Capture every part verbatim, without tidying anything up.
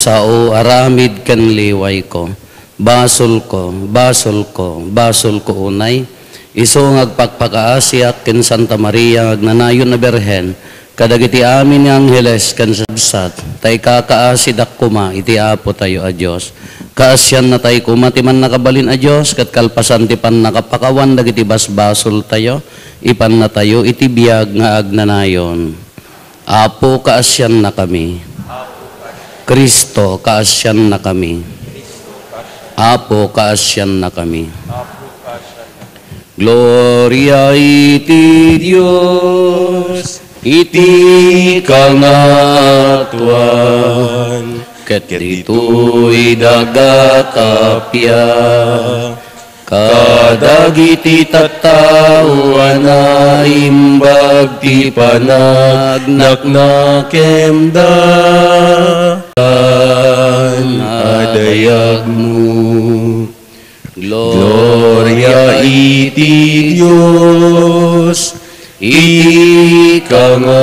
Sao, aramid ken liwayko. Basolko, basolko, basolko unay. Isu nga agpakpakaasiak ken Santa Maria nga agnanayon a Birhen, kadagiti amin nga angheles ken sabsat, ta ikakaasidak koma iti Apotayo a Dios. Kaasiannatay koma ti Mannakabalin a Dios, ket kalpasan ti pannakapakawan dagiti basbasoltayo, ipannatayo iti biag nga agnanayon. Apo, kaasiannakami. Cristo, kaasiannakami. Apo, kaasiannakami. Gloria iti Dios iti kangatoan, ket ditoy daga tapia. Kadagiti tattao a naimbag ti panagnaknakemda ken a dayagmo. Gloria iti Dios iti kangatoan.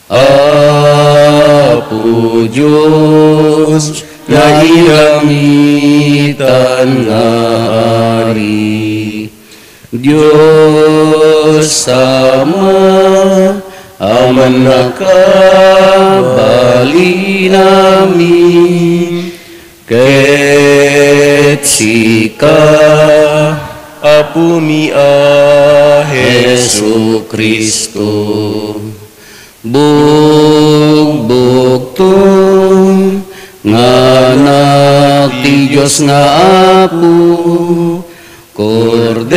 Apo Dios, nailangitan nga Ari, Dios Ama a Mannakabalin amin, ket sika, Apomi a Jesu-Cristo, bugbugtong nga Anak ti Dios nga Apo, Kordero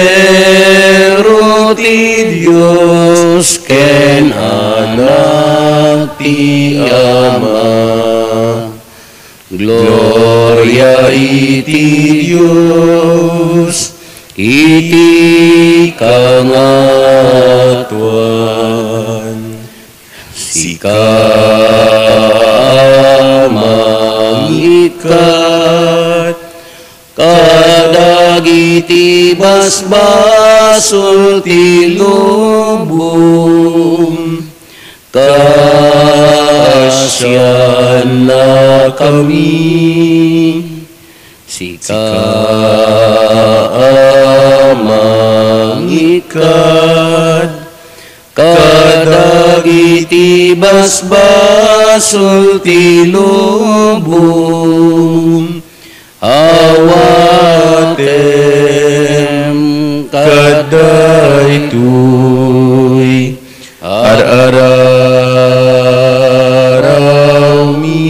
ti Dios ken Anak ti Ama. Gloria iti Dios iti kangatoan. Sika a mangikkat kadagiti basbasol ti lubong, kaasiannakami. Sika a mangikkat kadagiti basbasol ti lubong, awatem kadaytoy ar-ararawmi.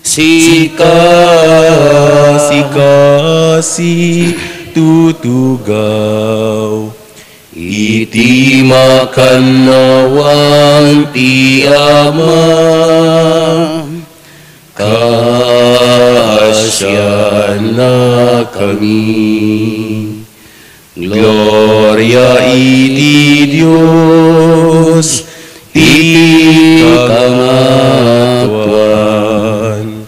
Sika, sika, situtugaw iti makannawan ti Ama. Kaasiannakami. Gloria iti Dios iti kangatoan.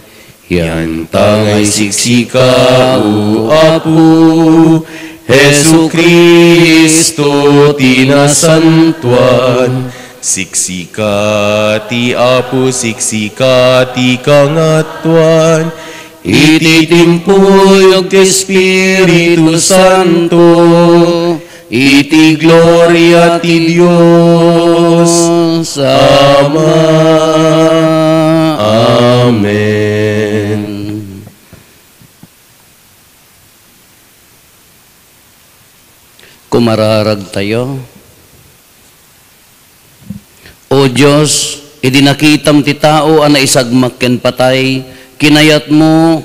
Yanta nga isiksika, O Apo, Jesu-Cristo ti nasantoan. Siksika ti Apo, siksika ti kangatoan. Iti timpuyog ti Espiritu Santo, iti gloria ti Dios Ama. Amen. Kumararagtayo. O Dios, idi nakitam ti tao a naisagmak ken patay, kinayatmo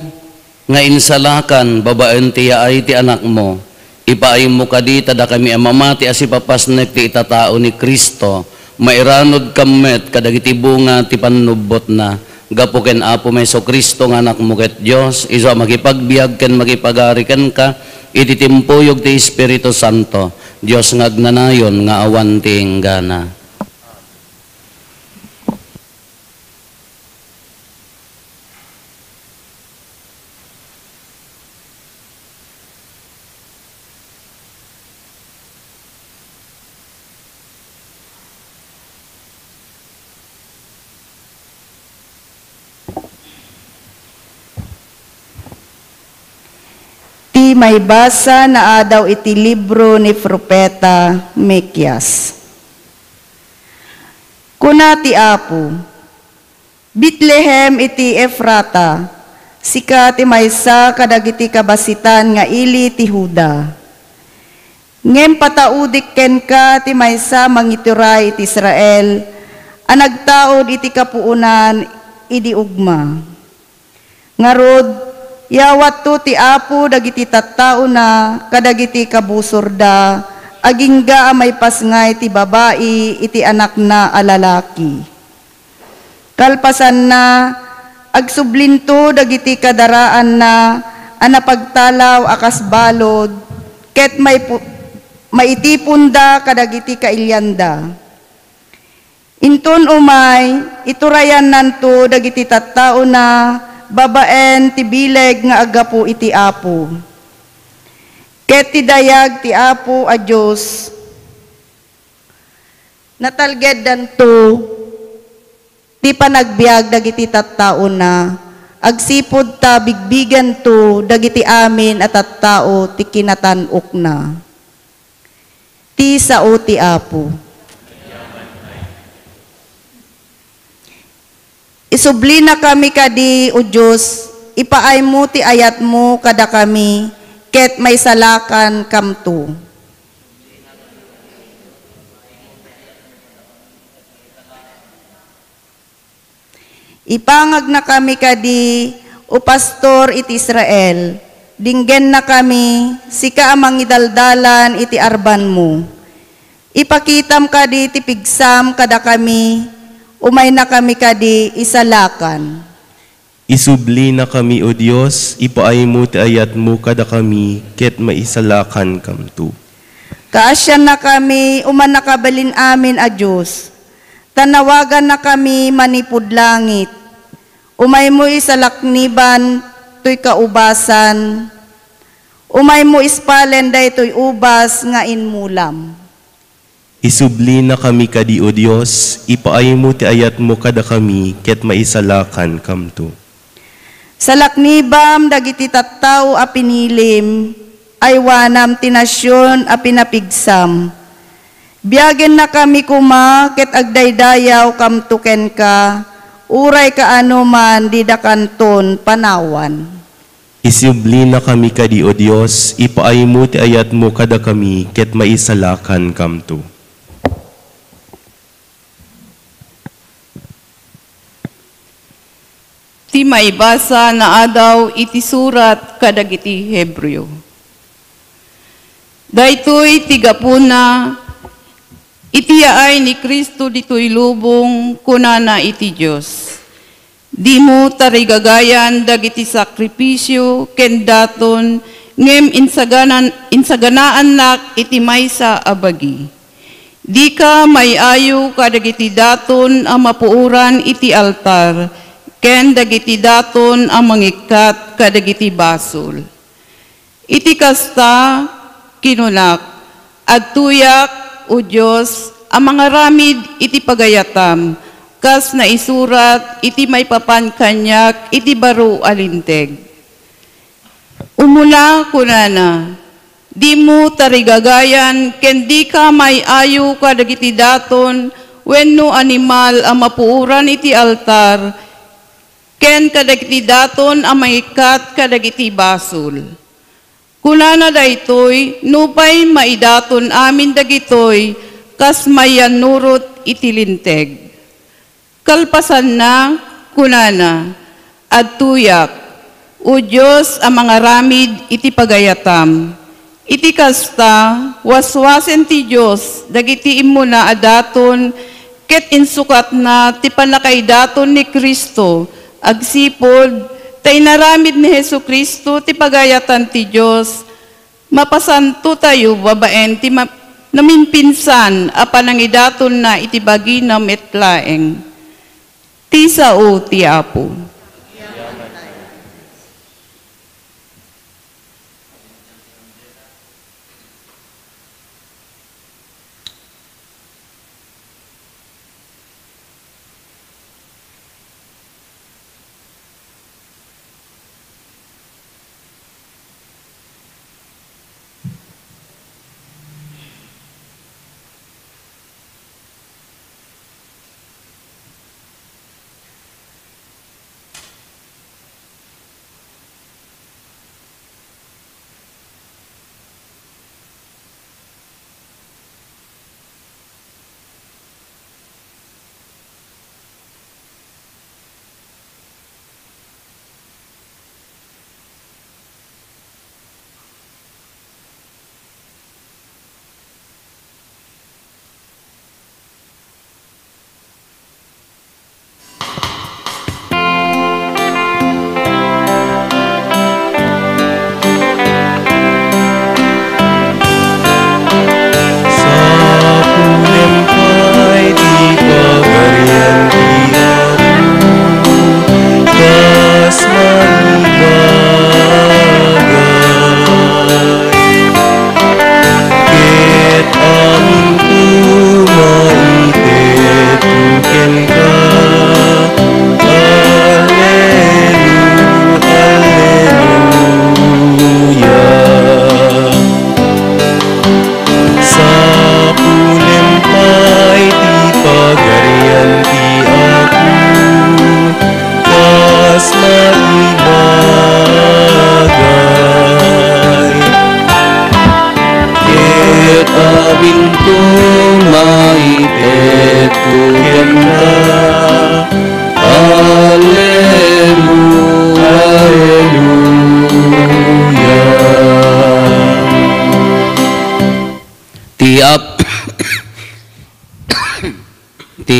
nga insalakan babaen ti yaay ti Anakmo. Ipaaymo kadi ta dakami a mamati a sipapasnek ti itatao ni Cristo, mairanudkam met kadagiti bunga ti pannubbotna. Gapu ken Apomi Jesu-Cristo nga Anakmo ket Dios, isu a makipagbiag ken makipagari kenka iti timpuyog ti Espiritu Santo, Dios nga agnanayon nga awan ti inggana. Ti maibasa naadaw iti libro ni Profeta Mikias. Kuna ti Apo, "Betlehem iti Efrata, sika ti maysa kadagiti kabasitan nga ili ti Juda. Ngem pataudik kenka ti maysa mangituray iti Israel a nagtaud iti kapuonan idi ugma." Ngarud, yawatto ti Apo dagiti tattaona kadagiti kabusorda, agingga a maipasngay ti babai iti anakna a lalaki. Kalpasanna, agsublinto dagiti kadaraanna a napagtalaw a kas balud, ket maipu-, maitiponda kadagiti kailianda. Inton umay, iturayannanto dagiti tattaona babaen ti bileg nga aggapu iti Apo. Ket ti dayag ti Apo a Dios, natalgeddanto ti panagbiag dagiti tattaona, agsipud ta bigbiganto dagiti amin a tattao ti kinatan-okna. Ti sao ti Apo. Isublinakami kadi, O Dios, ipaaymo ti ayatmo kadakami, ket maisalakankamto. Ipangagnakami kadi, O Pastor iti Israel, dinggennakami, sika a mangidaldalan iti arbanmo. Ipakitam kadi ti pigsam kadakami, umaynakami kadi isalakan. Isublinakami, O Dios, ipaaymo ti ayatmo kadakami, ket maisalakankamto. Kaasiannakami, O Mannakabalin-amin a Dios, ta nawagannakami manipud langit. Umaymo isalakniban toy kaubasan. Umaymo ispalen daytoy ubas nga inmulam. Isublinakami kadi, O Dios, ipaaymo ti ayatmo kadakami, ket maisalakankamto. Salaknibam dagiti tattao a pinilim, aywanam ti nasion a pinapigsam. Biagennakami koma ket agdaydayawkamto kenka, uray kaano man didakanton panawan. Isublinakami kadi, O Dios, ipaaymo ti ayatmo kadakami, ket maisalakankamto. Ti maibasa naadaw iti surat kadagiti Hebreo. Daytoy ti gapuna, iti yaay ni Cristo ditoy lubong, kunana iti Dios, "Dimo tarigagayan dagiti sakrifisio ken daton, ngem insaganan-, insaganaannak iti maysa a bagi. Dika may-ayo kadagiti daton a mapuoran iti altar ken dagiti daton a mangikkat kadagiti basol." Iti kasta, kinunak, "Agtoyak, O Dios, a mangaramid iti pagayatam, kas naisurat iti maipapan kaniak iti baro a linteg." Umuna, kunana, "Dimo tarigagayan ken dika may-ayo kadagiti daton wenno animal a mapuoran iti altar ken kadagiti daton a mangikkat kadagiti basol." Kunana daytoy, nupay maidaton amin dagitoy kas mayannurot iti linteg. Kalpasanna, kunana, "Agtoyak, O Dios a mangaramid iti pagayatam." Iti kasta, waswasen ti Dios dagiti immuna a daton ket insukatna ti pannakaidaton ni Cristo agsipud ta inaramid ni Jesu-Cristo ti pagayatan ti Dios. Mapasanto tayo babaen ti ma-, namimpinsan a panangidatonna iti bagina met laeng. Ti sao ti Apo.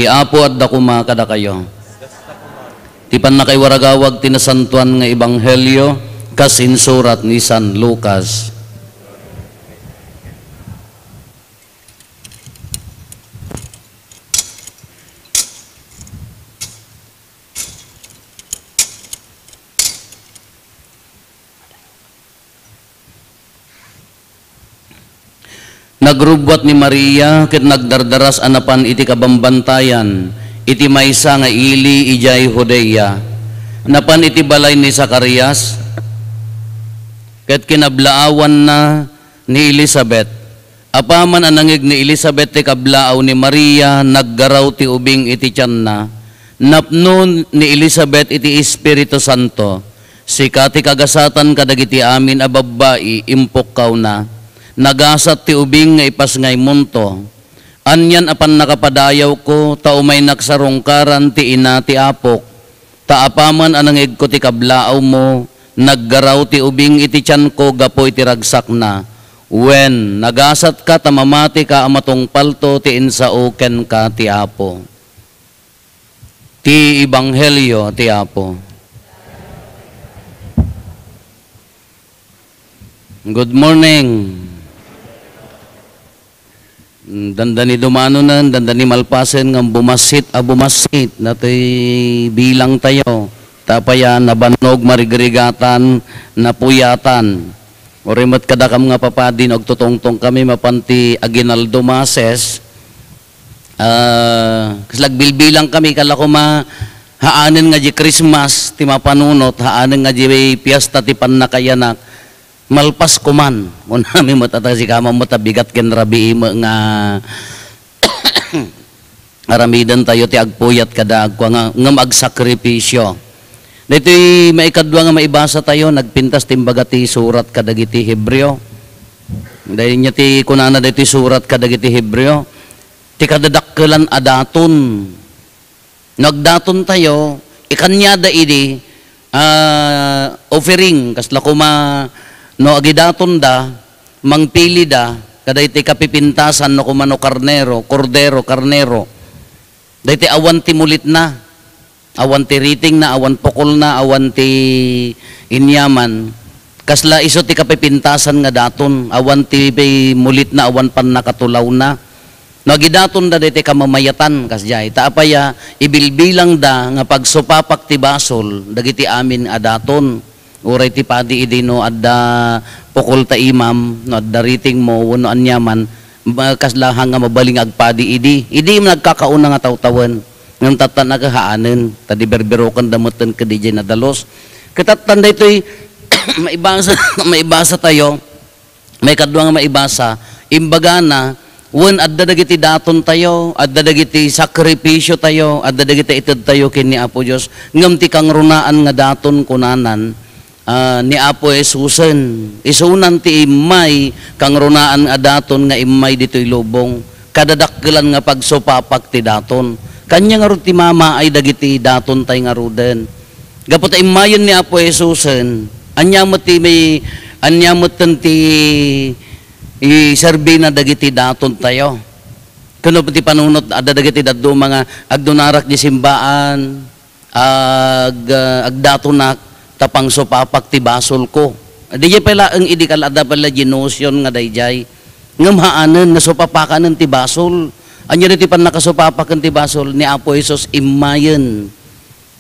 Apo adda koma kadakayo. Ti pannakaiwaragawag ti nasantoan nga ebanghelio kas insurat ni San Lucas. Nagrubbuat ni Maria ket nagdardaras a napan iti kabambantayan iti maysa nga ili idiay Judea. Napan iti balay ni Zacarias ket kinablaawanna ni Elisabet. Apaman a nangngeg ni Elisabet ti kablaaw ni Maria, naggaraw ti ubing iti tianna. Napno ni Elisabet iti Espiritu Santo. Sika ti kagasatan kadagiti amin a babbai, impukkawna. Nagasat ti ubing nga ipasngaymonto. Anian a pannakapadayawko, ta umaynak sarungkaran ti ina ti apok. Ta apaman a nangngegko ti kablaawmo, naggaraw ti ubing iti tianko gapu iti ragsakna. Wen, nagasatka ta mamatika a matungpalto ti insao kenka ti Apo. Ti Ebanghelio ti Apo. Good morning. Mm, dandani dumanonen, dandani malpasen ngem bumassit a bumassit. Datoy bilang tayo. Ta apay a nabannog, marigrigatan, napuyatan. Uray met kadakam nga papadi no agtutungtong kami mapan ti aguinaldo masses. Ah, kasla agbilbilang kami, kala koma haanen nga di Christmas ti mapanunot, haanen nga di fiesta ti pannakayanak. Malpas koman. Kunami met a ta sika man met a bigat ken rabii met nga aramiden tayo ti agpuyat kada agkua nga, ngem agsakripisio. Daytoy maikadua nga maibasa tayo, nagpintas ti imbaga ti surat kadagiti Hebreo. Daytoy ti kunana daytoy surat kadagiti Hebreo, ti kadadakkelan a daton. No agdaton tayo, ikaniada idi, ah, offering, kasla koma no agidatonda, mangpilida, kadaytoy kapipintasan no koma no karnero, kordero, karnero. Daytoy awan ti mulitna, awan ti ritingna, awan pukolna, awan ti aniaman. Kasla isu ti kapipintasan nga daton, awan ti mulitna, awan pannakatulawna. No agidatonda daytoy kamamayatan, kasdiay. Ta apay a ibilbilangda nga pagsupapak ti basol dagiti amin a daton. Uray ti padi idi no adda pukol ta imam, no adda ritingmo, wenno aniaman, ma-, kasla nga mabalin nga agpadi idi. Idi nagkakauna nga tawtawen. Ngem tattan a kaanen, ta di berbirokenda metten kadi diay nadalus. Ket tattan daytoy maibasa, maibasa tayo, maikadua nga maibasa, imbagana, wen adda dagiti daton tayo, adda dagiti sakripisio tayo, adda dagiti ited tayo ken ni Apo Dios, ngem ti kangrunaan nga daton kunanan, ah, ni Apo Jesusen. Isunan ti immay kangrunaan a daton nga immay ditoy lubong. Kadadakkelan nga pagsupapak ti daton. Kaniana ngarud ti mamaay dagiti daton tay ngaruden. Gapu ta immayen ni Apo Jesusen, ania met ti may, ania metten ti iserbina dagiti daton tayo. Ken no ti panunot, adda dagiti dadduma nga agdunarak di simbaan, ag-, ah, agdatonak ta pangsupapak ti basolko. Diay pay laeng idi kal-, adda pay la di notion nga daydiay. Ngem haanen, nasupapakanen ti basol. Ania daytoy pannakasupapaken ti basol? Ni Apo Jesus immayen.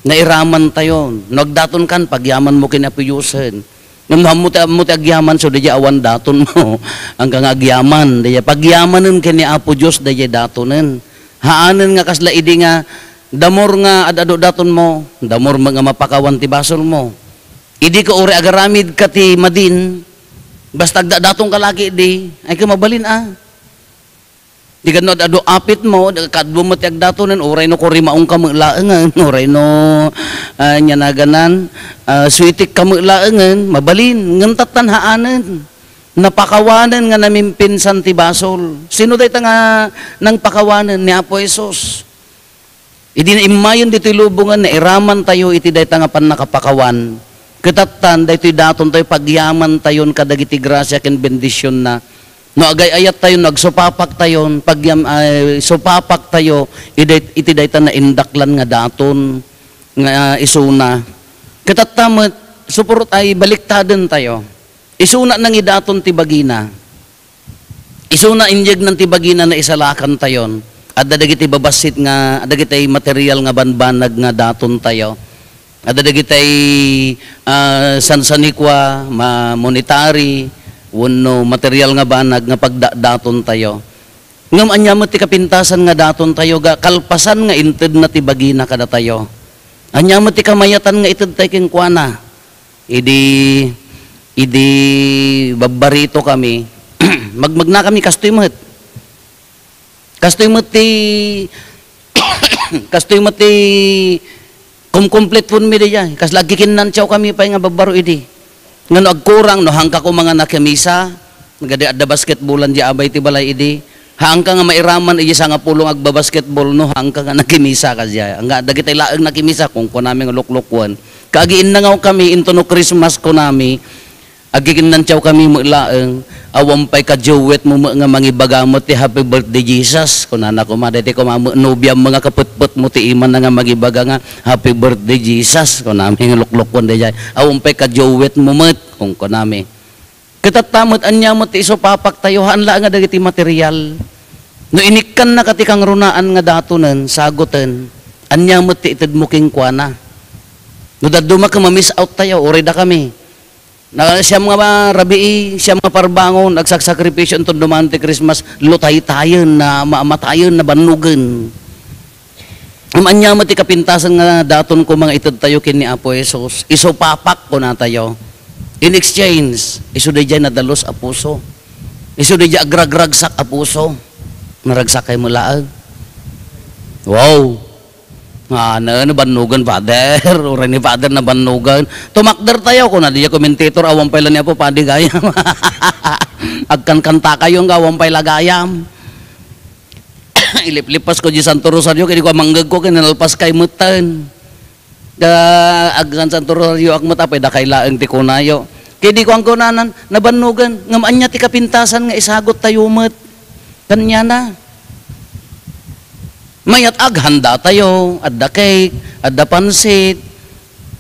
Nairaman tayo. No agdatonkan, pagyamanmo ken Apo Diosen. Ngem no ammo ti, ammo ti agyaman, so diay awan datonmo. Angka nga agyaman, diay pagyamanen ken ni Apo Dios, diay datonen. Haanen nga kasla idi nga, the more nga ad-adu datonmo, the more nga mapakawan ti basolmo. Idi ka uray agaramid ka ti madin, basta agdadaton ka lagi di, ay ka mabalin a. Di kano ad-adu apitmo, da-, kaadua met ti agdatonen, uray no kurimaong ka met laengen, uray no, ah, ania naganan, ah, suitik ka met laengen, mabalin, ngem tattan haanen. Napakawanen nga namimpinsan ti basol. Sino dayta nga nangpakawanen? Ni Apo Jesus. Idi naimmayen ditoy lubongen, nairaman tayo iti dayta nga pannakapakawan. Ket tattan, daytoy daton tayo, pagyaman tayon kadagiti grasia ken bendisionna. No agay-ayat tayo, no agsupapaktayon, pagyam-, ay, supapaktayo, iti, iti dayta naindaklan nga daton nga isuna. Ket tatta met, suport-, ay, baliktaden tayo. Isuna nangidaton ti bagina. Isuna inyegnan ti bagina naisalakantayon. Adda dagiti babassit nga, dagiti material nga banbanag nga datontayo. Adda dagiti, ah, sansanikua, ma-, monetary, wenno material nga banag nga pagdadaton tayo. Ngem ania met ti kapintasan nga daton tayo, ga-, kalpasan nga intedna ti bagina kadatayo? Ania met ti kamayatan nga ited tayo kenkuana? Idi, idi babbarito kami, magmagna kami kastoy met. Kastoy met ti, kastoy met ti kumkumpletuenmi diay. Kasla agkikinnantiaw kami pay nga babbaro idi. Nga no agkurang, no hangka ko mangana ken misa, nga di adda basketbolan di abay ti balay idi. Hangka nga mairaman idi sangapulo nga agbabasketball, no hangka nga nakimisa ka diay. Nga dagiti laeng nakimisa, kunkunami nga luklukuen. Kaagi innangaw kami, into no Christmas kunami, Agkikinnantiaw kami met laeng, awan pay ka-duet mo met nga mangibaga met ti Happy Birthday Jesus. Kunana koma, daytoy koma met nobiam nga kapetpet mo ti imana nga mangibaga nga, "Happy Birthday Jesus." Kunami nga luklukon daydiay. Awan pay ka-duet mo met, kunkunami. Ket tatta met, ania met ti isupapak tayo, haan laeng nga dagiti material. No inikkannaka ti kangrunaan nga datonen, sagoten, ania met ti itedmo kenkuana? No dadduma ket ma-miss out tayo, uray dakami. Na, siam nga rabii, siam nga parbangon, agsaksakripisyo inton dumaen ti Christmas, lutaytayen, na maamatayen, nabannogen. Ngem ania met ti kapintasan nga daton koma nga ited tayo ken ni Apo Jesus? Isupapak, kuna tayo. In exchange, isu daydiay nadalus a puso. Isu daydiay agragragsak a puso. Naragsakay mo laeng. Wow! Nga, na, nabannogan, Father. Uray ni Father nabannogan. Tumakder tayo, kuna diay commentator, awan pay la ni Apo Padi gayam. Agkankantakayo nga awan pay la gayam. Iliplipas ko di Santo Rosario, kini ko manggeg ko, kinalpas kay metten. Da, agkan Santo Rosario ak met, apay dakay laeng ti kunayo. Kay di ko ang kunanan, nabannogan, ngem ania ti kapintasan nga isagot tayo met. Kaniana. Mayat aghanda tayo, adda cake, adda pansit,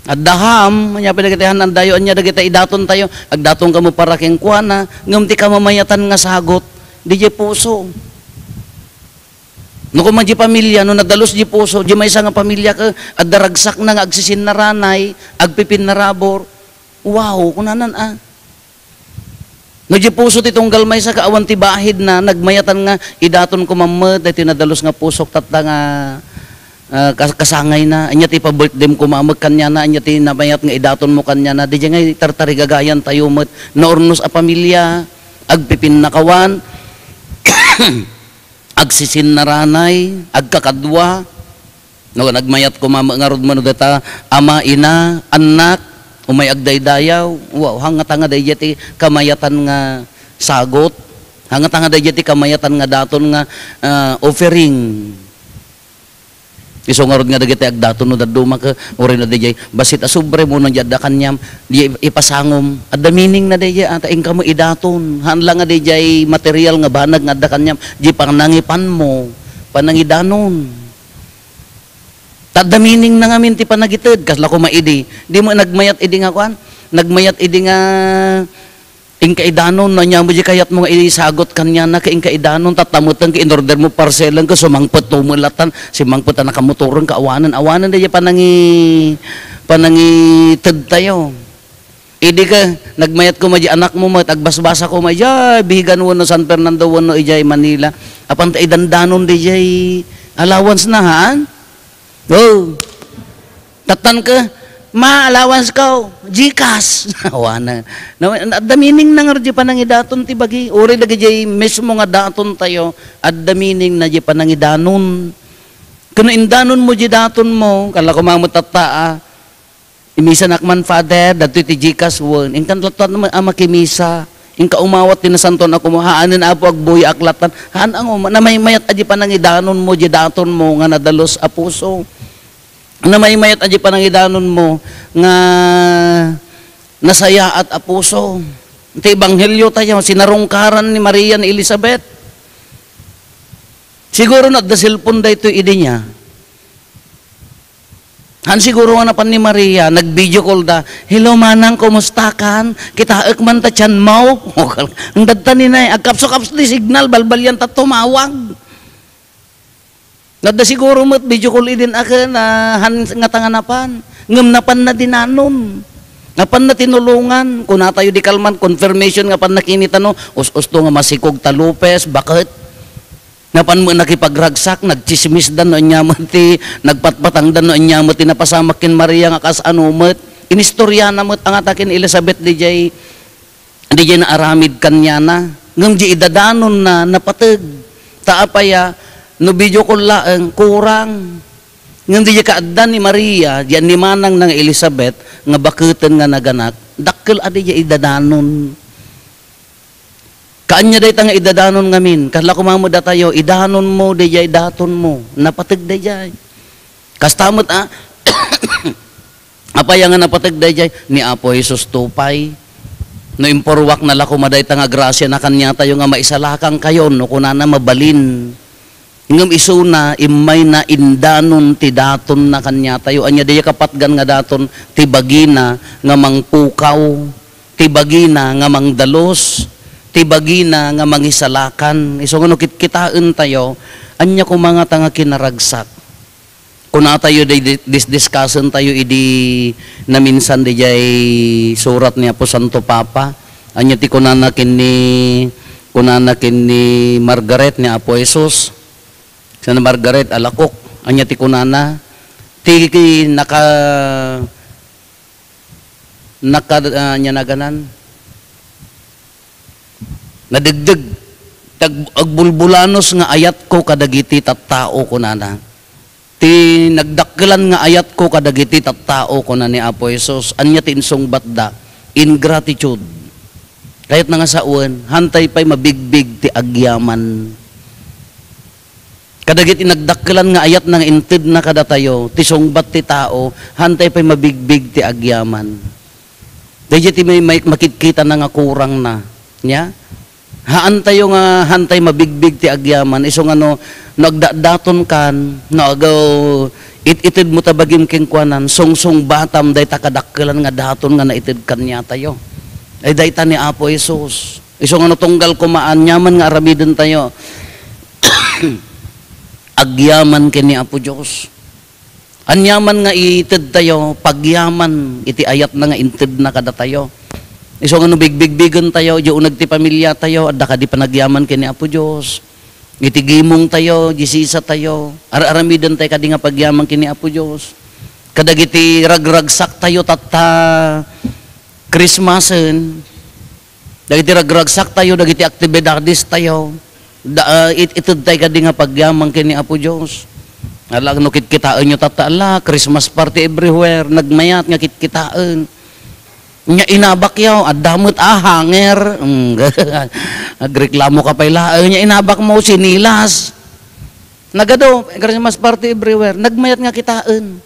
adda ham, ania pay dagiti han-andayo, ania dagiti idaton tayo, agdaton kamo para kenkuana, ngem ti kamamayatan nga sagot, diay puso. No koma di pamilia, no nadalus di puso, di maysa nga pamilia ket adda ragsakna nga agsisinnaranay, agpipinnarabor, wow, kunanan a. No di puso ti tunggal maysa ket awan ti bahidna, nagmayatan nga idaton koma met daytoy nadalus nga pusok tatta nga, ah, kas-, kasangayna. Ania ti ipa-birthdayem koma met kaniana, ania ti namayat nga idaton mo kaniana. Diay nga tartarigagayan tayo met, naurnos a pamilia, agpipinnakawan, agsisinnaranay, agkakadua. No, nagmayat koma met ngarud mano dayta ama, ina, annak, umay agdaydayaw. Wow, hangata nga daydiay ti kamayatan nga sagot. Hangata nga daydiay ti kamayatan nga daton nga, ah, offering. Isu ngarud nga dagiti agdaton no dadduma ket uray na daydiay bassit a sobre mo no diay adda kaniam, di ipasangom. Adda meaning na daydiay, ata, inka mo idaton. Haan la nga daydiay material nga banag nga adda kaniam, di panangipan mo, panangidanon. Ta adda meaning na ngamin ti panagited, kasla koma idi. Di mo nagmayat idi nga kuan, nagmayat idi nga inka idanon, no ania mo di kayat mo nga isagot kaniana, ket inka idanon, tatta metten ket inorder mo parcelen, ket sumangpet to met latan, simangpet a nakamotoren ka, awanen, awanen daydiay panangi-, panangited tayo. Idi ka, nagmayat koma di anak mo met, agbasbasa koma idiay Vigan wenno San Fernando wenno idiay Manila. Apan ta idandanon daydiay allowance na, haan? Oh. Tattan ka, "Ma, allowance ko, Gcash." Awanen. Na, adda meaning na ngarud di panangidaton ti bagi. Uray dagiti mismo nga daton tayo, adda meaning na di panangidanon. Ket no indanon mo di daton mo, kasla koma met tatta a, "Imisanak man, Father, dagitoy ti Gcash wen." Inkan lattan a makimisa. Inka umawat ti nasantoan a koma, "Haanen, Apo, agbuyaak lattan." Haan a nguma-, namaymayat a di panangidanon mo, di daton mo nga nadalus a puso. Namaymayat a di panangidanon mo nga nasayaat a puso. Ti ebanghelio tayo, sinarungkaran ni Maria ni Elizabeth. Siguro no adda cellphone daytoy idi niya. Han siguro nga napan ni Maria, nag-video call da, "Hello, manang, kumusta kan? Kitaek man ta tiyan mo." Ang dadta ni nay, agkapso-kapso ti signal, balbalian ta tumawag. Nadda siguro met video call idin aken, ah, han nga tanganapan. Ngem napan na dinanon. Napan na tinulongan. Kunatayo di kalman, confirmation nga pan nakinita no, us-usto nga masikog ta lupes, baket. Napan mo nakipagragsak, nagtsismisdan no anya met ti, nagpatpatangdan no anya met ti napasamak ken Maria nga kas ano met. Inistorya na met angata ken Elizabeth dijay, dijay naaramid kaniana. Ngem di idadanon na napateg. Ta apaya, no video call laeng, kurang. Ngem dijay kaadda ni Maria, di ni manang na nga Elizabeth, nga baketen nga naganak, dakkel a dijay idadanon. Kaanya dayta nga idadanon ngamin, kasla koma met datayo, idanon mo, dijay daton mo, napateg dayjay. Kasta met, ah, apay nga napateg dayjay, ni Apo Jesus to pay. No impurwak na la koma dayta nga grasia na kaniatayo nga maisalakangkayo, no kunana mabalin. Ngem isuna, immayna indanon ti datonna kaniatayo. Ania dayjay kapatgan nga daton, ti bagina nga mangpukaw, ti bagina nga mangdalus, ti bagina nga mangisalakan. Isu nga no kitkitaentayo, ania koma ngata nga kinaragsak? Kunatayo, di, di, disdiskasentayo idi naminsan dijay surat ni Apo Santo Papa. Ania ti kunana ken ni, kunana ken ni Margaret ni Apo Jesus? San Margaret, alakok. Ania ti kunana? Ti naka-, naka-, ah, ania naganan? Nadegdeg. Tag-, agbulbulanos nga ayatko kadagiti tattao, kunana. Ti nagdakkelan nga ayatko kadagiti tattao, kuna ni Apo Jesus. Ania ti insungbatda? Ingratitude. Kayatna nga sawen, hantay pay mabigbig ti agyaman. Kadagiti nagdakkelan nga ayatna nga intedna kadatayo, ti sungbat ti tao, hantay pay mabigbig ti agyaman. Daydiay ti may, may makitkitana nga kurangna. Nia? Haantayo nga hantay mabigbig ti agyaman, isu nga no, no agdatdaton kan, no ag-, it-ited mo ta bagim kenkuanan, sungsungbatam dayta kadakkelan nga daton nga naited kaniatayo. Ay dayta ni Apo Jesus. Isu nga no tunggal koma, aniaman nga aramidentayo, agyaman ken ni Apo Dios. Aniaman nga itedtayo, pagyaman iti ayatna nga intedna kadatayo. Isu nga no bigbigbigentayo, di uneg ti pamiliatayo, adda kadi panagyaman ken ni Apo Dios. Iti gimongtayo, di sisatayo, ar-aramidentayo kadi nga pagyaman ken ni Apo Dios. Kadagiti ragragsaktayo tatta Christmasen, dagiti ragragsaktayo, dagiti aktibidadestayo, da, ah, it-, itedtay kadi nga pagyaman ken ni Apo Dios. Ala, no kitkitaenyo tatta, ala, Christmas party everywhere, nagmayat nga kitkitaen. Nya inabakyo, adda met a hanger. Mm, agreklamo ka pay laeng. Nya inabak mo, sinilas. Nagadu, Christmas party everywhere, nagmayat nga kitaen.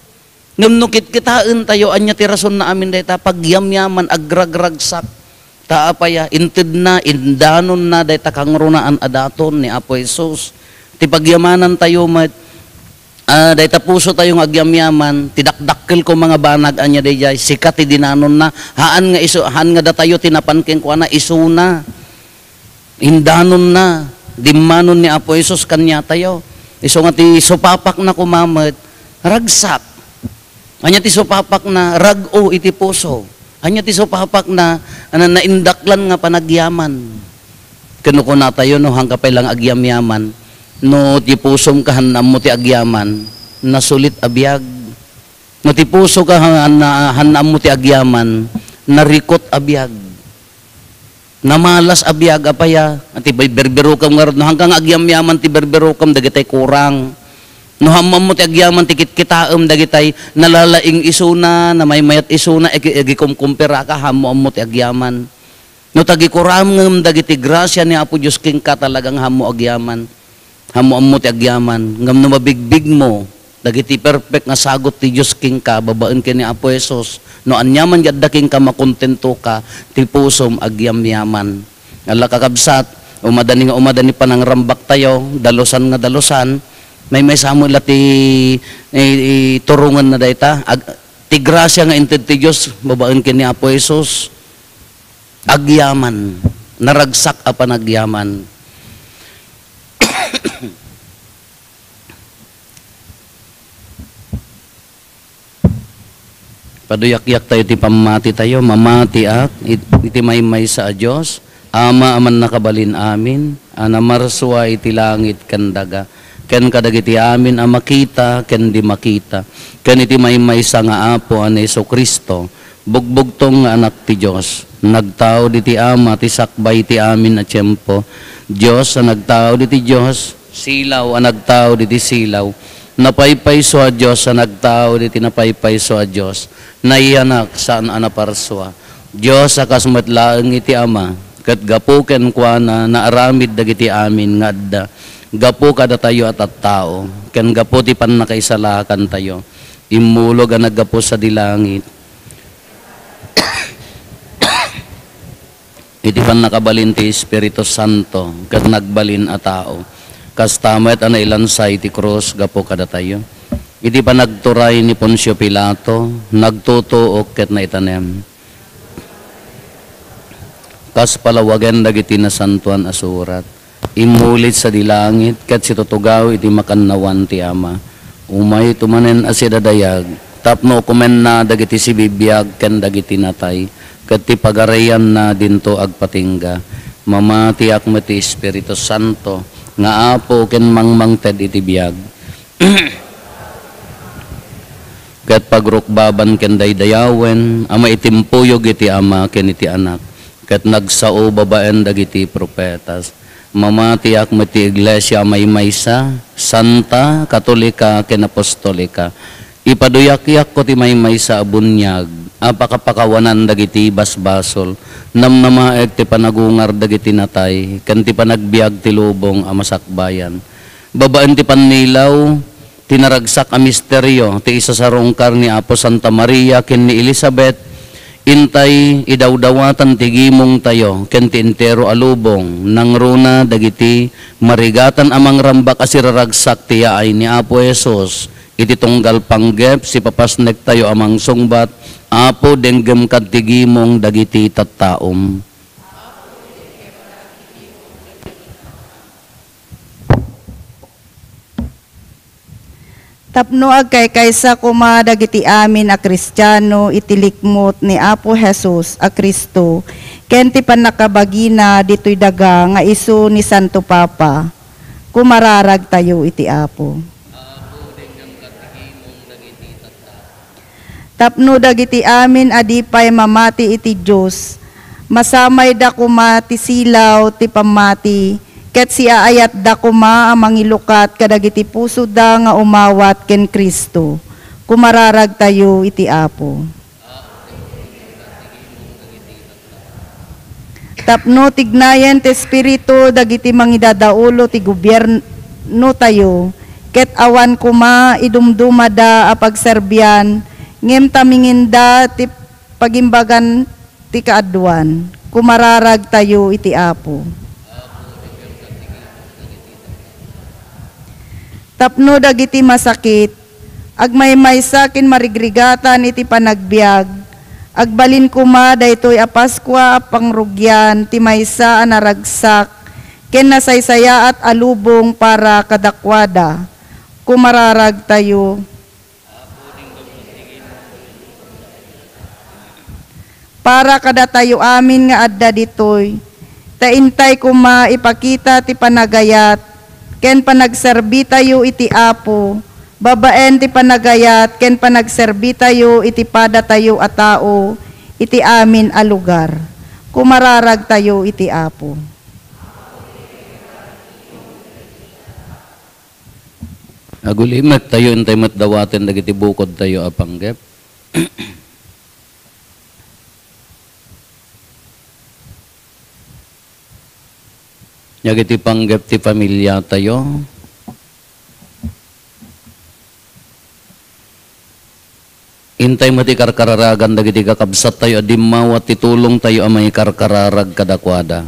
Ngem no kitkitaentayo, ania ti rasonna amin dayta? Pagyamyaman, agragragsak. Ta apay a, intedna, indanonna dayta kangrunaan a daton ni Apo Jesus. Ti pagyamanantayo met, ah, dayta pusotayo nga agyamyaman, ti dakdakkel koma nga banag, ania daydiay, sika ti dinanonna, haan nga isu-, haan nga datayo ti napan kenkuana, isuna. Indanonna, dimmanon ni Apo Jesus kaniatayo. Isu nga ti supapakna koma met, ragsak. Ania ti supapakna? Rag-o iti puso. Ania ti supapakna? Ana, naindaklan nga panagyaman. Ken no kunatayo, no, haanka pay lang agyamyaman, no ti pusom kahan ammo ti agyaman, nasulit a biag. No ti puso ka, han-, han-, han ammo ti agyaman, narikot a biag. Namalas a biag, apay a, ti bay-, berberukam ngarud, no, haanka nga agyamyaman ti berberukam, dagitay kurang. No, haanmo ti agyaman ti kitkitaem, dagitay nalalaing isuna, namaymayat isuna, agi-, agikumkumperaka, haanmo ammo ti agyaman. No, tagikuram ngem dagiti grasia ni Apo Dios kenka, talagang haanmo agyaman. Haanmo ammo ti agyaman. Ngem no mabigbigmo, Dagiti perfect nga sagut ti Dios kenka babaen ken ni Apo Jesus. No aniaman nga adda kenka, makontentoka, ti pusom agyamyaman. Ala, kakabsat, umadani nga umadani panangrambaktayo, dalusan nga dalusan, maymaysa met la ti, i-, iturongenna dayta. Ag-, ti grasia nga inted ti Dios babaen ken ni Apo Jesus, agyaman, naragsak a panagyaman. Paduyakyak tayo ti pammati tayo. Mamatiak it-, iti maymaysa a Dios, Ama a mannakabalin amin, a namarsua iti langit ken daga, ken kadagiti amin a makita ken di makita, ken iti maymaysa nga Apo a ni Jesu-Cristo, bugbugtong nga Anak ti Dios, nagtaud iti Ama ti sakbay ti amin a tiempo, Dios a nagtaud iti Dios, silaw a nagtaud iti silaw, napaypayso a Dios a nagtaud iti napaypayso a Dios, nayanak saan a naparsua. Dios a kas met laeng iti Ama, ket gapu kenkuana naaramid dagiti amin nga adda, gapu kadatayo a tattao, ken gapu ti pannakaisalakantayo. Immulog a naggapu sadi langit. Iti pannakabalin ti Espiritu Santo ket nagbalin a tao. Kasta met a nailansa iti krus gapu kadatayo. Iti panagturay ni Poncio Pilato, nagtutuok ket naitanem. Kas palawagen dagiti Nasantoan a Surat, immuli sadi langit ket situtugaw iti makannawan ti Ama. Umayto manen a sidadayag tapno ukomenna dagiti sibibiag ken dagiti natay, ket ti pagarianna dinto agpatingga. Mamatiak met ti Espiritu Santo nga Apo ken mangmangted iti biag. Ket pagrukbaban ken daydayawen a maitimpuyog iti Ama ken iti Anak, ket nagsao babaen dagiti profetas. Mamatiak met ti iglesia a maymaysa, santa, katolika, ken apostolika. Ipaduyakyakko ti maymaysa a buniag a pakapakawanan dagiti basbasol, namnamaek ti panagungar dagiti natay, ken ti panagbiag ti lubong a masakbayan. Babaen ti pannilaw ti naragsak a misterio ti isasarungkar ni Apo Santa Maria ken ni Elizabeth, intay idawdawatan ti gimongtayo ken ti entero a lubong, nangruna dagiti marigatan a mangrambak a siraragsak ti yaay ni Apo Jesus. Iti tunggal panggep, sipapasnektayo a mangsungbat, Apo, denggem kad ti gimong dagiti tattaom. Tapno agkaykaysa koma dagiti amin a Kristiano iti likmut ni Apo Jesus a Cristo ken ti pannakabagina ditoy daga nga isu ni Santo Papa, kumararagtayo iti Apo. Tapno dagiti amin a di pay mamati iti Dios, masamayda koma ti silaw ti pammati, ket siaayatda koma a mangilukat kadagiti pusoda nga umawat ken Cristo. Kumararagtayo iti Apo. Tapno tignayen ti Espiritu dagiti mangidadaulo ti gobiernotayo, ket awan koma idumdumada a pagserbian, ngem taminginda ti pagimbagan ti kaaduan. Kumararagtayo iti Apo. Tapno dagiti masakit, agmaymaysa ken marigrigatan iti panagbiag, agbalin koma daytoy a Paskua a pangrugian ti maysa a naragsak ken nasaysayaat a lubong para kadakuada. Kumararagtayo. Para kadatayo amin nga adda ditoy, ta intay koma ipakita ti panagayat ken panagserbitayo iti Apo, babaen ti panagayat ken panagserbitayo iti padatayo a tao iti amin a lugar. Kumararagtayo iti Apo. Agulimektayo, intay met dawaten dagiti bukodtayo a panggep. Dagiti panggep ti familiatayo. Intay met ti karkararagan dagiti kakabsattayo a dimmawat ti tulongtayo a mangikarkararag kadakuada.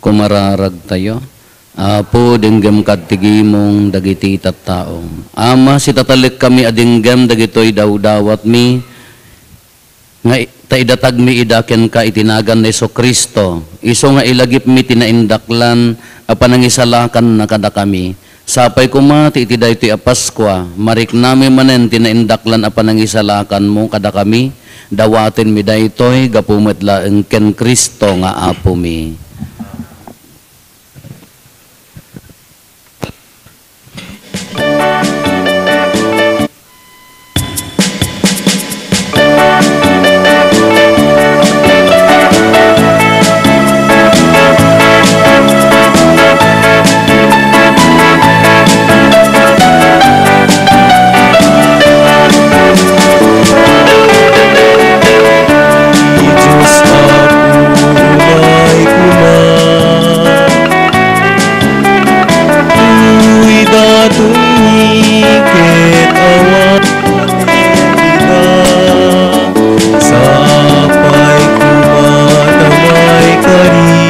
Kumararagtayo. Apo, denggem kad ti gimong dagiti tattao. Ama, sitatalekkami a denggem dagitoy dawdawatmi, nga i-, ta idatagmi ida kenka iti nagan ni Jesu-Cristo, isu nga ilagipmi ti naindaklan a panangisalakanna kadakami. Sapay koma ti iti daytoy a Paskua, mariknami manen ti naindaklan a panangisalakanmo kadakami, dawatenmi daytoy gapu met laeng ken Cristo nga Apomi. Diyos Apo, umay koma. Tuy datonmi ket awan ita, sapay koma ta maikari.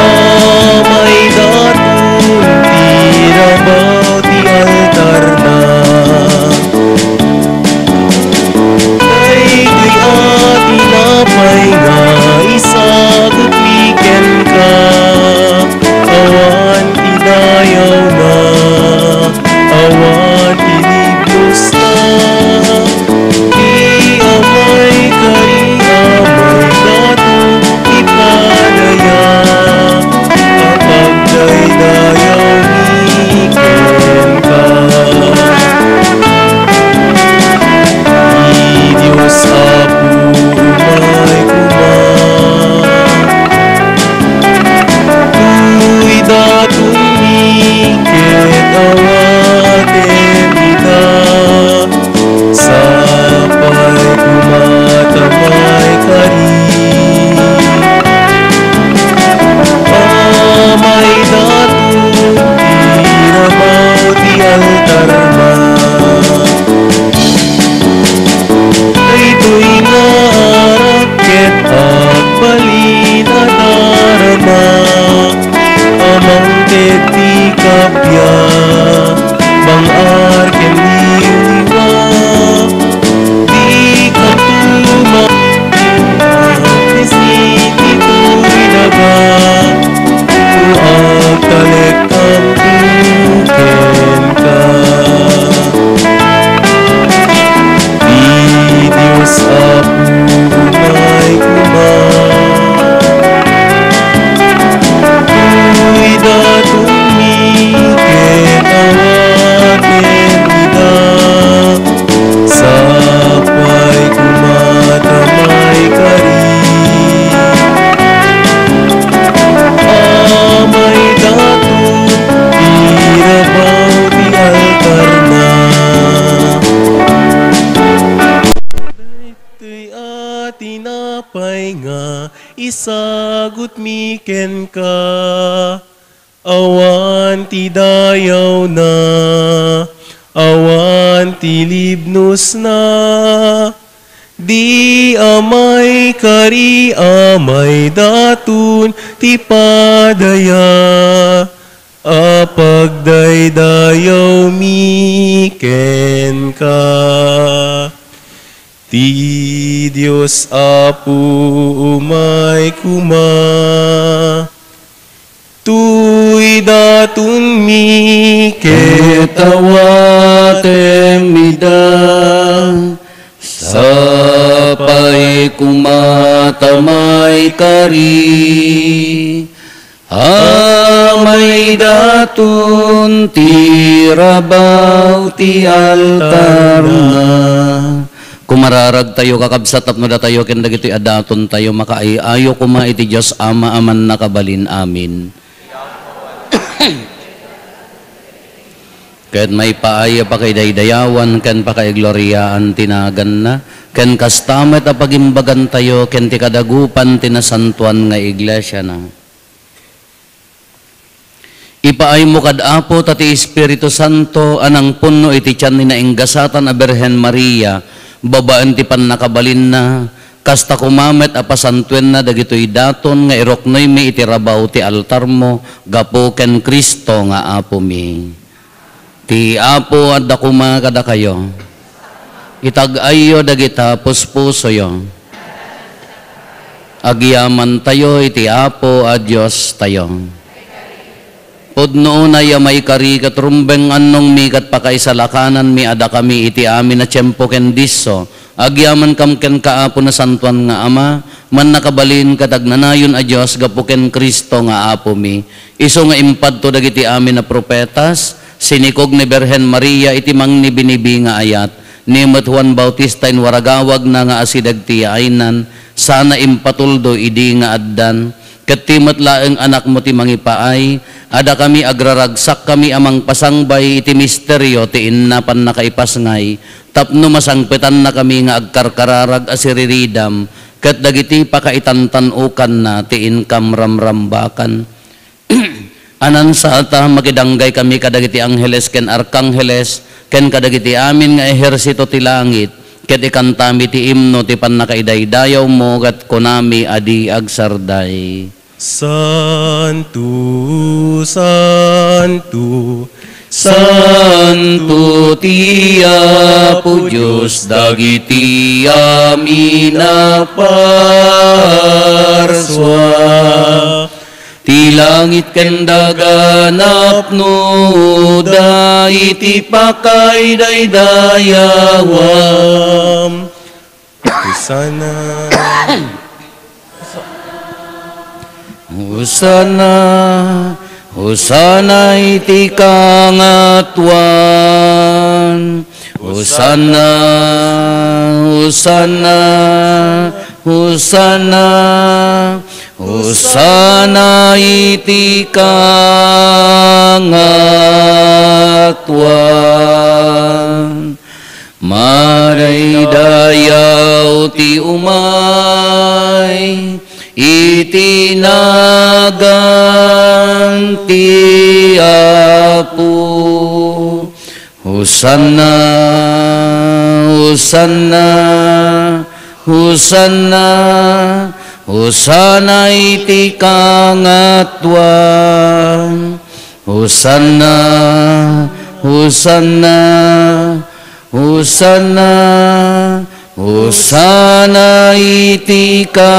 Amay daton ti rabaw ti altarna. Daytoy a tinapay nga isagutmi kenka, awan ti dayawna, awan ti libnosna. Ti amay kari, amay daton, ipadaya a pagdaydayawmi kenka. Ti Dios Apo, umay koma. Tuy datonmi ket awatem ita, sapay koma ta maikari. Amay daton ti rabaw ti altarna. Daytoy nga arak ket agbalin a darama. Amangted ti kappia, bang-ar ken ni oliwa, dika tumakit, agdisi ti toy daga, no agtalekkanto kenka. Ti Dios Apo, umay koma. Tuy datonmi ket awatem ida, sapay koma ta maikari. Amay daton ti rabaw ti altarna. Daytoy a tinapay nga isagutmi kenka, awan ti dayawna, awan ti libnosna. Di amay kari, amay daton ti padaya a pagdaydayawmi kenka. Ti Dios Apo, umay koma. Tuy datonmi ket awatem ida, sapay koma ta maikari. Amay daton ti rabaw ti altarna. Kumararagtayo, kakabsat, tapno datayo ken dagitoy a datontayo makaay-ayo koma iti Dios Ama a Mannakabalin-amin. Ket maipaay a pakaidaydayawan ken pakaigloriaan ti naganna, Ken kasta met a pagimbagantayo ken ti kadagupan ti nasantoan nga iglesiana. Ipaaymo kad Apo ta ti Espiritu Santo a nangpunno iti tian ni nainggasatan a Birhen Maria babaen ti pannakabalinna, kasta koma met a pasantoenna dagitoy daton nga iruknoymi iti rabaw ti altarmo gapu ken Cristo nga Apomi. Ti Apo adda koma kadakayo. Itag-ayyo dagita puspusoyo. Agyamantayo iti Apo a Diostayo. Pudno unay a maikari ket rumbeng annongmi ket pakaisalakananmi a dakami iti amin a tiempo ken disso. Agyamankam kenka, Apo, nasantoan nga Ama, mannakabalin ket agnanayon a Dios gapu ken Cristo nga Apomi. Isu nga impadto dagiti amin a profetas, sinikog ni Birhen Maria iti mangnibinibi nga ayat, ni met Juan Bautista inwaragawagna nga asideg ti yaaynan, sana impatuldo idi nga addan. Ket ti met laeng Anakmo ti mangipaay, a dakami agraragsakkami a mangpasangbay iti misterio ti inna pannakaipasngay, tapno masangpetannakami nga agkarkararag a siriridam ket dagiti pakaitantan-okanna ti inkam ramrambakan. Anansata, makidanggay kami kadagiti angheles ken arkangheles, ken kadagiti amin nga ehersito ti langit, ket ikantami ti imno ti pannakaidaydayawmo, ket kunami a di agsarday. Santo, santo, santo ti Apo Dios dagiti amin a parsua. Ti langit ken daga napnoda iti pakaidaydayawan. Hosanna. Hosanna. Hosanna iti kangatuan. Hosanna. Hosanna. Hosanna. Hosanna iti kangatuan. Madaydayaw ti umay iti nagan ti Apo. Hosanna, Hosanna, Hosanna, Hosanna iti kangatuan. Hosanna, Hosanna, Hosanna, Hosanna iti kangatuan.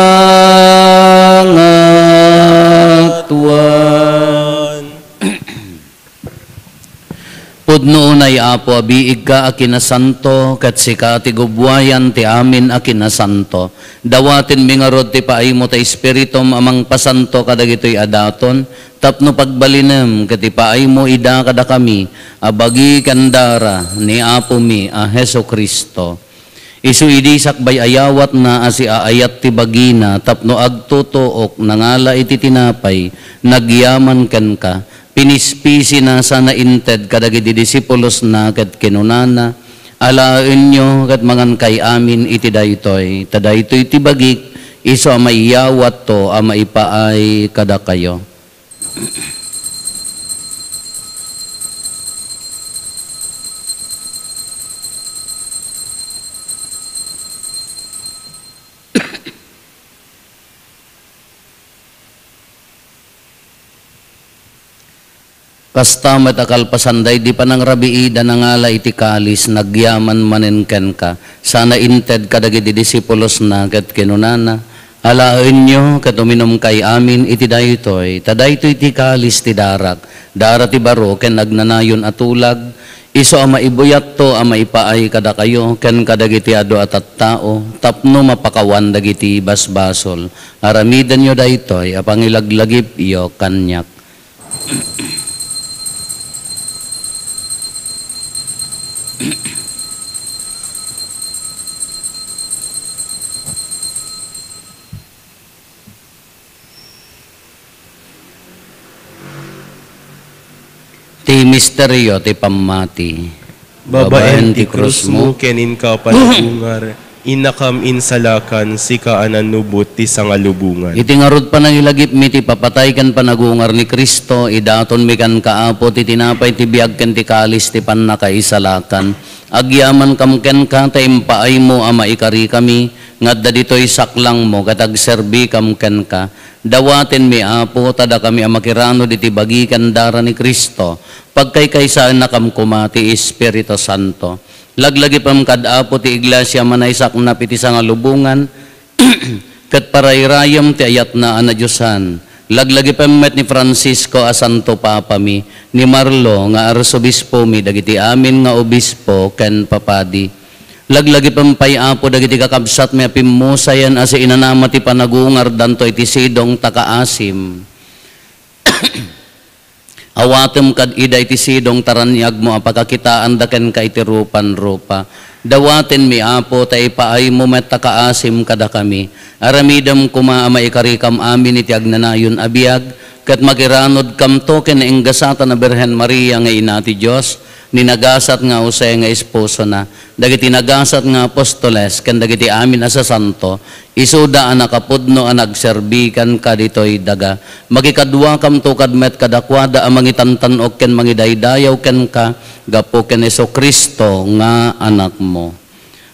Pudno unay, Apo, a biigka a kinasanto, ket sika ti gubbuayan ti amin a kinasanto. Dawatenmi ngarud ti paaymo ta Espiritum a mangpasanto kadagitoy a daton, tapno pagbalinem ket ipaaymo ida kadakami a bagi ken dara ni Apomi a Jesu-Cristo. Isu idi sakbay a yawatna a siaayat ti bagina tapno agtutuok, nangala iti tinapay, nagyaman kenka, pinispisina sana inted kadagiti disipulosna ket kinunana, "Alaenyo ket mangankay amin iti daytoy, ta daytoy ti bagik, isu a maiyawatto a maipaay kadakayo." Kasta met a kalpasan daydi panangrabiida, nangala iti kalis, nagyaman manen kenka, sana inted kadagiti disipulosna ket kinunana, "Alaenyo ket uminumkay amin iti daytoy, ta daytoy ti kalis ti darak, dara ti baro ken agnanayon a tulag, isu a maibuyatto a maipaay kadakayo ken kadagiti adu a tattao tapno mapakawan dagiti basbasol. Aramidenyo daytoy a pangilaglagipyo kaniak." Ti misterio ti pammati. Babaen ti krusmo ken inka a panagungar, Innakam insalakan, sika a nannubot ti sangalubongan. Iti ngarud panangilagipmi ti papatay ken panagungar ni Cristo, idatonmi kenka, Apo, ti tinapay ti biag ken ti kalis ti pannakaisalakan. Agyamankam kenka ta impaaymo a maikarikami nga adda ditoy saklangmo ket agserbikam kenka. Dawatenmi, Apo, ta dakami a makiranod iti bagi ken dara ni Cristo, pagkaykaysaennakam koma ti Espiritu Santo. Laglagipem kad Apo ti iglesia a manaysaknap iti sangalubongan, ket parayrayem ti ayatna a nadiosan. Laglagipem met ni Francisco a Santo Papami, ni Marlo nga Arsobispomi, dagiti amin nga obispo ken papadi. Laglagipem pay, Apo, dagiti kakabsatmi a pimmusayen a siinanama ti panagungardanto iti sidong ta kaasim. Awatem kad ida iti sidong ta raniagmo a pakakitaanda kenka iti rupan-rupa. Dawatenmi, Apo, ta ipaaymo met ta kaasim kadakami. Aramidem koma a maikarikam amin iti agnanayon a biag, ket makiranodkamto ken nainggasatan a Birhen Maria nga Ina ti Dios, ni nagasat nga Jose nga esposona, dagiti nagasat nga apostoles, ken dagiti amin a sasanto, isuda a nakapudno a nagserbi kenka ditoy daga. Makikaduakamto kad met kadakuada a mangitantan-ok ken mangidaydayaw kenka gapu ken Jesu-Cristo nga Anakmo.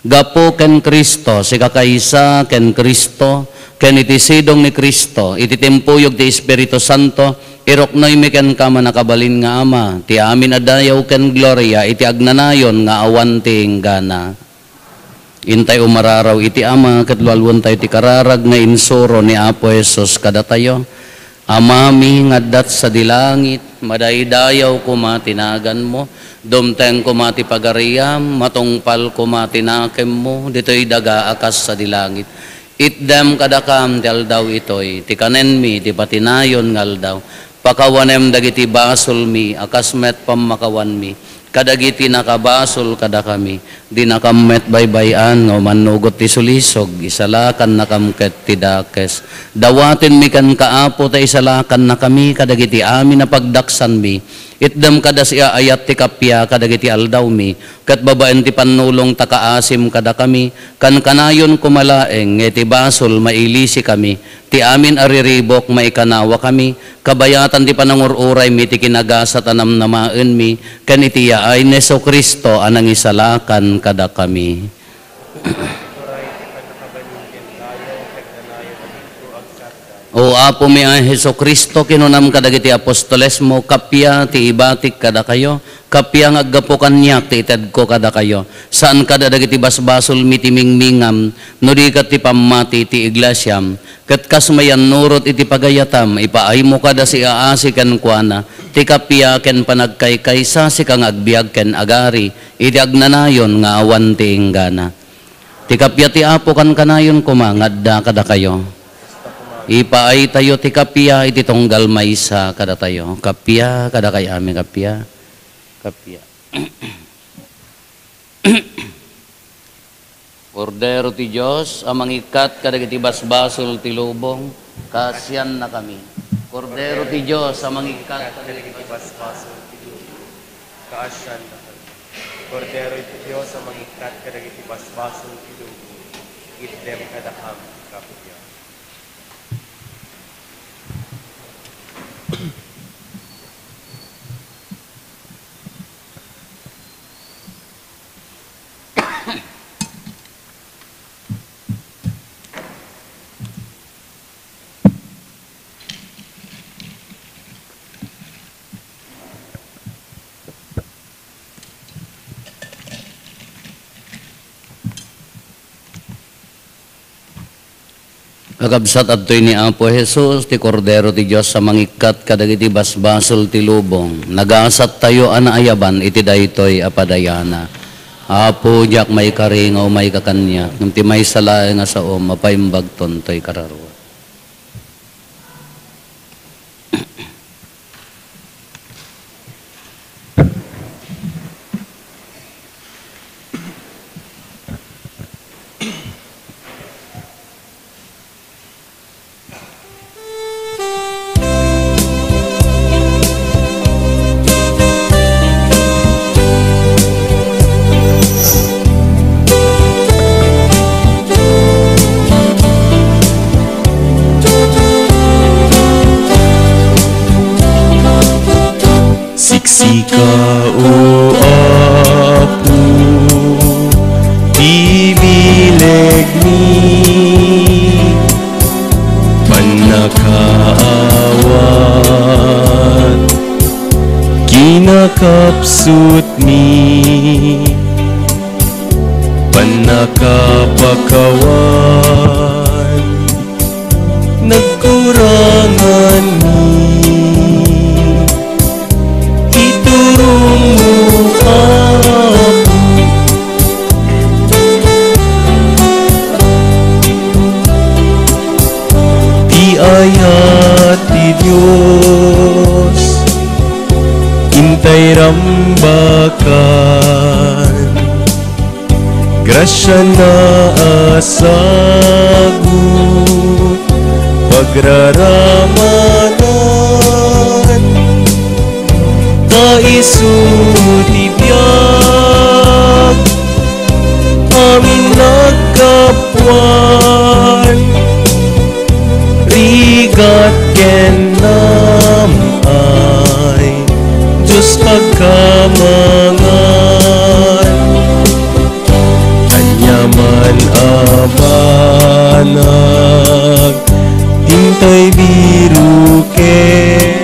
Gapu ken Cristo, sikakaysa ken Cristo, ken iti sidong ni Cristo, iti timpuyog ti Espiritu Santo, iruknoymi kenka, mannakabalin nga Ama, ti amin a dayaw ken gloria iti agnanayon nga awan ti inggana. Intay umararaw iti Ama, ket lualuentayo ti kararag nga insuro ni Apo Jesus kadatayo. Amami nga adda sadi langit, madaydayaw koma ti naganmo, dumteng koma ti pagariam, matungpal koma ti nakemmo, ditoy daga a kas sadi langit. Itdem kadakam ti aldaw itoy, ti kanenmi, ti patinayon nga aldaw. Pakawanem dagiti basolmi, a kas met pammakawanmi kadagiti nakabasol kadakami. Dinakam met baybay-an nga umannugot ti sulisog, isalakannakam ket ti dakes. Dawatenmi kenka, Apo, ta isalakannakami kadagiti amin a pagdaksanmi. Itdem kada siaayat ti kappia kadagiti aldawmi, ket babaen ti pannulong ta kaasim kadakami, kankanayon koma laeng nga iti basol mailisikami, ti amin a riribuk maikanawakami, kabayatan ti panangur-uraymi ti kinagasat a namnamaenmi, ken iti yaay ni Jesu-Cristo a nangisalakan kadakami. O Apomi a Jesu-Cristo, kinunam kadagiti apostolesmo, kappia ti ibatik kadakayo, kappia nga aggapu kaniak ti itedko kadakayo. Saan kada dagiti basbasolmi ti mingmingam, no di ket ti pammati ti iglesiam. Ket kas mayannurot iti pagayatam, ipaaymo kada siaasi kenkuana, ti kappia ken panagkaykaysa, sika nga agbiag ken agari iti agnanayon nga awan ti inggana. Ti kappia ti Apo kankanayon koma nga adda kadakayo. Ipaaytayo ti kappia iti tunggal maysa kadatayo. Kappia kadakay amin, kappia. Kappia. Kordero ti Dios a mangikkat kadagiti basbasol ti lubong, kaasiannakami. Kordero ti Dios a mangikkat kadagiti basbasol ti lubong, kaasiannakami. Kordero ti Dios a mangikkat kadagiti basbasol ti lubong, itdem kadakam ti kappia. Kakabsat, adtoy ni Apo Jesus, ti Kordero ti Dios a mangikkat kadagiti basbasol ti lubong. Nagasattayo a naayaban iti daytoy a padayana. Apo, diak maikari nga umayka kaniak, ngem ti maysa laeng a saom, mapaimbagton toy kararua. Ikaw, O Apo, ti bilegmi, pannakaawat, kinakapsutmi, pannakapakawan, nagkuranganmi. Iturongmo, Apo, ti ayat ti Dios, intay rambakan. Grasiana a sagut, pagraramanan, ta isu ti biag, amin naggapuan. Rigat ken nam-ay, Dios pagkamangan. Aniaman a banag, intay biroken.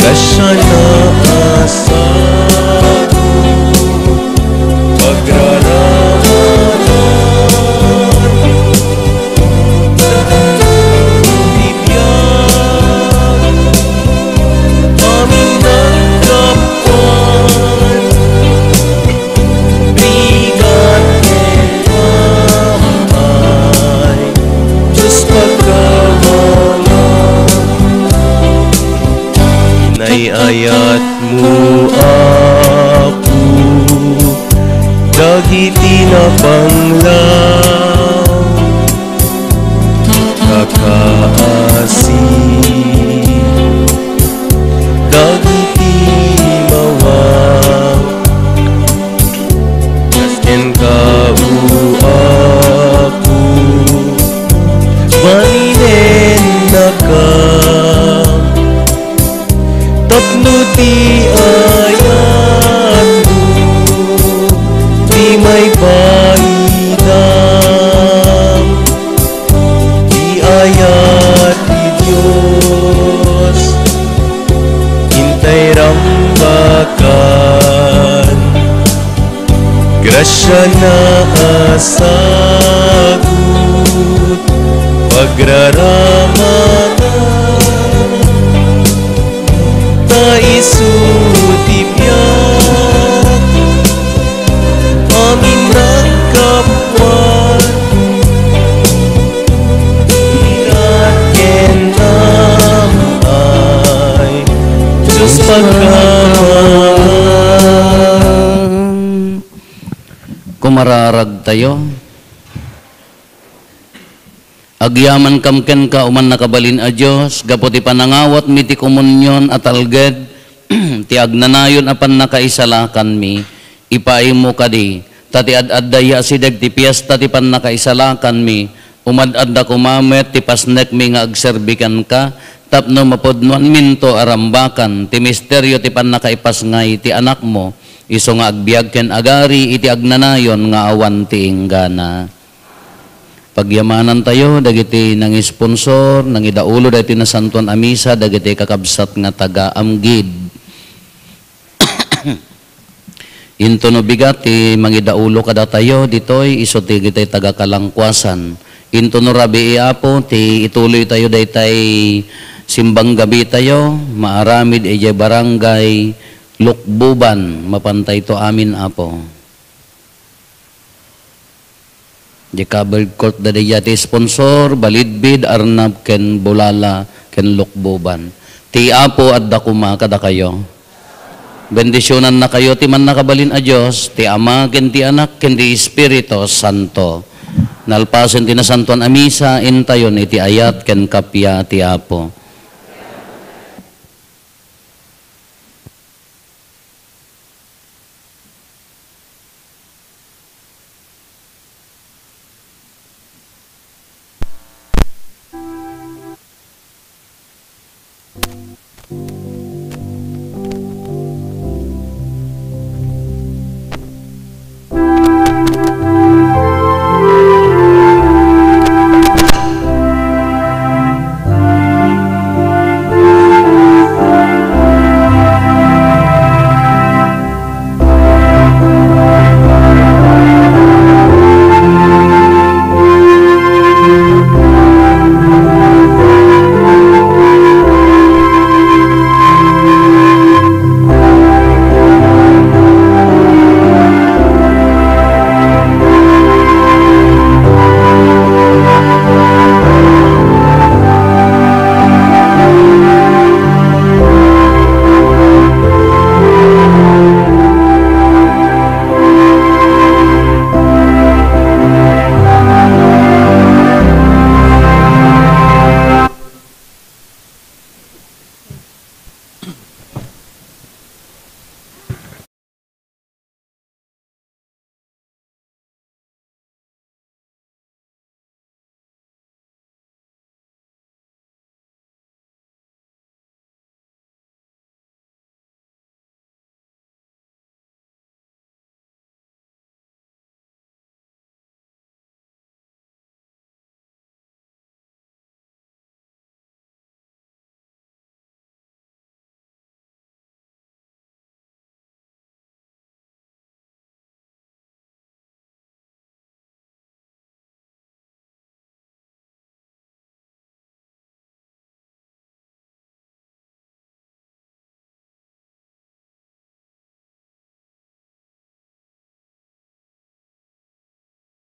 Grasiana a sagut, pagraramanan, ti biag, amin naggapuan. Rigat ken nam-ay, Dios pagkamangan. Inay-ayatmo, Apo, dagiti napanglaw. Kakaasi dagiti mawa. Kenka, O Apo, balinennaka. Tapno ti ayatmo ti maipaidam, ti ayat ti Dios, intay rambakan. Grasiana a sagut, pagraramanan, ta isu ti biag, amin naggapuan. Rigat ken nam-ay, Dios pagkamangan. Kumararagtayo. Agyamankam kenka, O Mannakabalin a Dios, gapu ti panangawatmi ti komunion a talged ti agnanayon a pannakaisalakanmi. Ipaaymo kadi, ta ti ad-adda asideg ti fiesta ti pannakaisalakanmi, umad-adda koma met ti pasnekmi nga agserbi kenka, tapno mapudnoanminto a rambakan ti misterio ti pannakaipasngay ti Anakmo, isu nga agbiag ken agari iti agnanayon nga awan ti inggana. Pagyamanantayo dagiti nangisponsor, nangidaulo dagiti nasantoan a misa, dagiti kakabsat nga taga-Amgid. Intono bigat ti mangidaulo kadatayo ditoy, isu ti dagiti taga-Kalangkuasan. Intono rabii, Apo, ti ituloytayo daytay simbang gabitayo, maaramid idiay barangay Lukbuban. Mapantayto amin, Apo. Di covered court da dayta ti sponsor, Balidbid, Arnab, ken Bulala, ken Lukbuban. Ti Apo adda koma kadakayo. Bendisionannakayo ti Mannakabalin a Dios, ti Ama, ken ti Anak, ken ti Espiritu Santo. Nalpasen ti nasantoan a misa, intayon iti ayat ken kappia ti Apo.